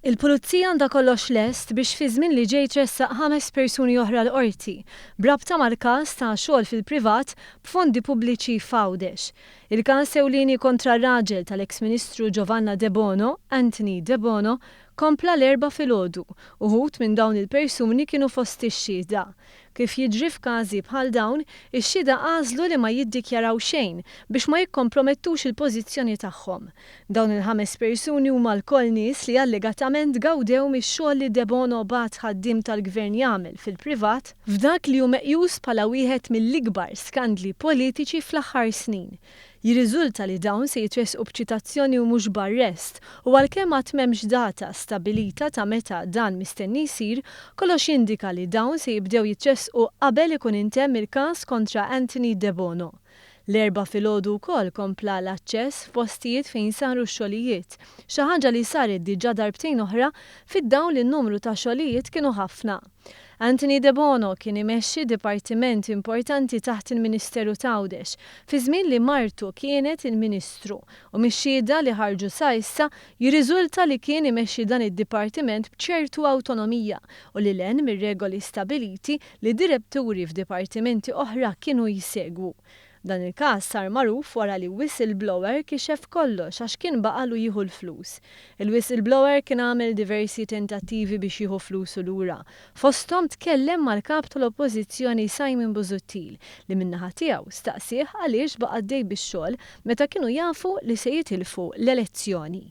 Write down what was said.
Il-Pulizija għandha kollox lest biex fi żmien li ġej tressaq ħames persuni oħra l-qorti b'rabta mal-każ ta' xogħol fil-privat b'fondi pubbliċi f'Għawdex. Il-każ ewlieni kontra r-raġel tal-eks Ministru Giovanna Debono, Anthony Debono, kompla l-Erbgħa filgħodu. Uħud minn dawn il-persuni kienu fost ix-xhieda. Kif jiġri f'każi bħal dawn, ix-xhieda għażlu li ma jiddikjaraw xejn biex ma jikkompromettux il-pożizzjoni tagħhom. Dawn il-ħames persuni huma lkoll nies li allegatament gawdew mix-xogħol li Debono bagħat ħaddiem tal-Gvern jagħmel fil-privat, f'dak li hu meqjus bħala wieħed mill-ikbar skandli politiċi fl-aħħar snin. Jirriżulta li dawn se jitressqu b'ċitazzjoni u mhux b'arrest u għalkemm għad m'hemmx data stabbilita ta' meta dan mistenni jsir, kollox jindika li dawn se jibdew jitressqu qabel ikun intemm il-każ kontra Anthony Debono. L-Erbgħa filgħodu wkoll kompla l-aċċess f'postijiet fejn saru x-xogħlijiet, xi ħaġa li saret diġà darbtejn oħra fid-dawl li n-numru ta' xogħlijiet kienu ħafna. Anthony Debono kien imexxi dipartiment importanti taħt il-Ministeru t'Għawdex fi żmien li martu kienet il-Ministru u mix-xhieda li ħarġu sa issa jirriżulta li kien imexxi dan id-dipartiment b'ċertu awtonomija u lil hinn mir-regoli stabiliti li diretturi f'dipartimenti oħra kienu jsegwu. Dan il-każ sar magħruf wara li whistleblower kixef kollox għax kien baqalu jieħu l-flus. Il-whistleblower kien għamel diversi tentattivi biex jieħu flusu lura. Fosthom tkellem mal-kap tal-Oppożizzjoni Simon Busuttil li min-naħa tiegħu staqsih għaliex baqa' għaddej bix-xogħol meta kienu jafu li se jitilfu l-elezzjoni.